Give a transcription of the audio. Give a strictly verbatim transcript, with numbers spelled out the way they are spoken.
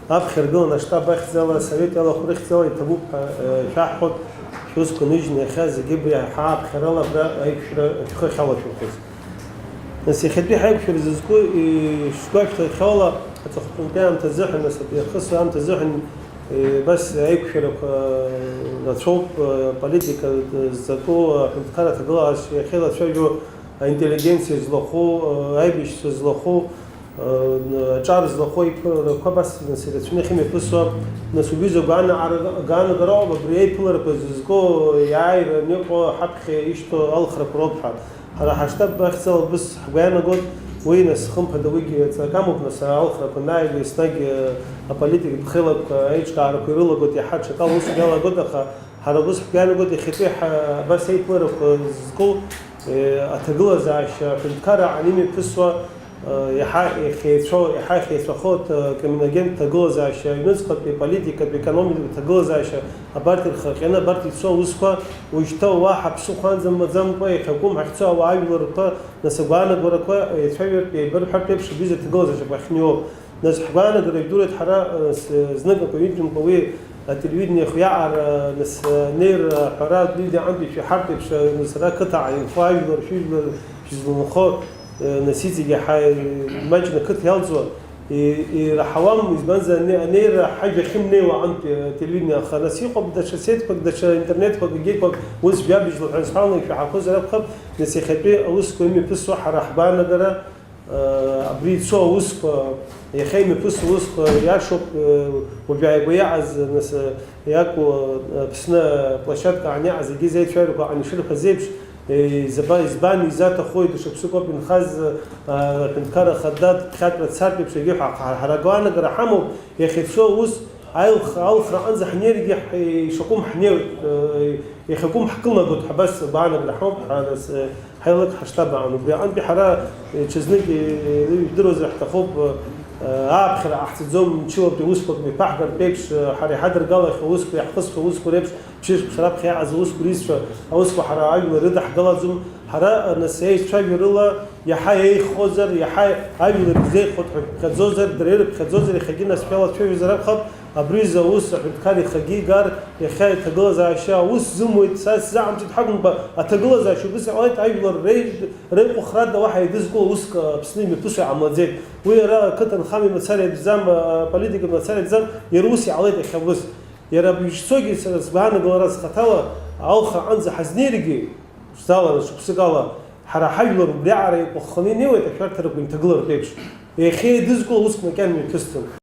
Аԥхьаргылан аштаб ахьӡала, асовет иалахәу рыхьӡала иҭабуп ҳәа, э, шәаҳҳәоит, шәусқәа ныжьны иахьа зегьы абри ҳааԥхьарала абра аиқәшәара шәхы ахьалашәырхәыз. Нас иахьатәи ҳаиқәшәара зызку, ишгәашәҭахьоу ала, аҵыхәтәантәи аамҭа азыҳәан, нас абри ахысра аамҭа азыҳәан, э, абас аиқәшәарақәа рацәоуп, э, политика ззаку, аҳәынҭқарра аҭагылазаашьа иахьеилацәажәо, аинтеллигенциа злахәу, э, аибашьцәа злахәу, аҿар злахәу аиԥыларақәа абас нас ирацәаны иахьымҩаԥысуа, нас убри закә гәаанагара, гәаанагароуп, абри аиԥыларақәа зызку, иааираны иҟоу ҳаԥхьа ишьҭоу алхрақәа роуп ҳәа. Ҳара ҳаштаб ахьӡала убыс ҳгәы иаанагоит, уи нас хымԥада уигьы ҵак амоуп, нас алхрақәа анааиго еснагь аполитикатә хеилакқәа аиҿкаарақәа ирылагоит, иаҳа аҽакала уск иалагоит, аха ҳара убыс ҳгәы иаанагоит иахьатәи ҳа-, абас аиԥыларақәа зызку, э, аҭагылазаашьа аҳәынҭқарра аан имҩаԥысуа, Иаҳа иахьеицәоу, иаҳа иахьеицәахо, криминогентә ҭагылазаашьа, аҩныҵҟатәи, аполитикатә, аекономикатә ҭагылазаашьа, абарҭ ирхырҟьаны, абарҭ ицо аусқәа, уажәшьҭа уаҳа ԥсыхәа анӡа ммаӡамкәа, иахьакәым ҳахьцо ауаажәларқәа, нас агәаанагарақәа еицәажәартә, еибырҳәартә еиԥш, абри зегь ҭагылазаашьақәа ахьныҩуа. Нас ҳгәаанагара ижәдыруеит ҳара, э, с-, знык акы ҩынтәымкәа уи ателевидение хҩаҟара, нас, э, анеира ҳәара, ателевидение аҟынтәи шәиҳартә еиԥш, э, нас ара ақыҭа ааинхо, ажәлар шәыжәлар шәызланхо, э, нас иҵегь иаҳа, э, имаҷны ақыҭа иалҵуа, и-, ираҳауам, избанзар, ане-, анеира ҳажәа ахьымнеиуа аҟынтәи, э, ателевидение, аха нас иҟоуп даҽа сетқәак, даҽа интернетқәак, егьиқәак, ус жәабжь лҳәан сҳәаланы ишәаҳақәозар акәхап, нас иахьатәи аусқәа имҩаԥысуа ҳара ҳгәаанагара, Абри ицо аусқәа, иахьа имҩаԥысуа аусқәа иашоуп, уажәааигәа иааз, нас, иаку, Аԥсны аплощадка аан иаҟаз зегьы зеицәажәақәа аан ишырҳәаз еиԥш, изаба-, избан изаҭахуи, даҽа ԥсык ауп инхаз, аҳәынҭқарра ахада дԥхьатәра дцартә еиԥш, егьи ҳәа, ҳара агәаанагара ҳамоуп, иахьа ицо аус, Аилх-, алхра аҟынӡа ҳнеиргьы ҳ-, ишакәым ҳнеиуеит, э, иахьакәым ҳкылнагоит ҳәа абас агәаанагара ҳамоуп, ҳа, нас, э, ҳаилак ҳаштаб аан. Убри аҟынтәи ҳара, э, ҽазнык, э, ижәдыруазар ҳҭахуп, э, ааԥхьара ҟаҳҵаӡом, мчылатәи усқәак мҩаԥаҳгартә еиԥш, э, ҳара иҳадыргалахьоу аусқәа, иаҳхысхьоу аусқәа реиԥш, ԥшьышықәса раԥхьа иаҟаз аусқәа рзы аусқәа ҳара ажәлар рыдаҳгалаӡом, Ҳара, нас, еицәажәарыла иаҳа еиӷьхозар, иаҳа ажәлар ирзеиӷьхоит ҳәа шәыԥхьаӡозар, дара ирыԥхьаӡозар, иахьагьы, нас, шәалацәажәозар акәхап, абри изы аус аҳәынҭқар ихагьы игар, иахьа иҭагылазаашьа аус зымуеит, са сзаҳамҵеит ҳакәымкәа, аҭагылазаашьа убыс иҟалеит, ажәлар реи-, реиҟәыхрада уаҳа еидызкыло уск Аԥсны имҩаԥысуа иҟамлаӡеит. Уи иара ақыҭанхамҩа мацара иатәӡам, аполитика мацара иатәӡам, иара ус иҟалеит иахьа убыс. Иара абжьцогьы сара сгәаанагалара схаҭала алхра аҟынӡа ҳазнеиргьы, ԥшӡала, шықәсык ала, ҳара ҳажәлар убриаҟара еиҟәыхханы инеиуеит ашәарҭарақәа инҭагылартә еиԥш. Иахьа еидызкыло уск макьана имҩаԥысӡом.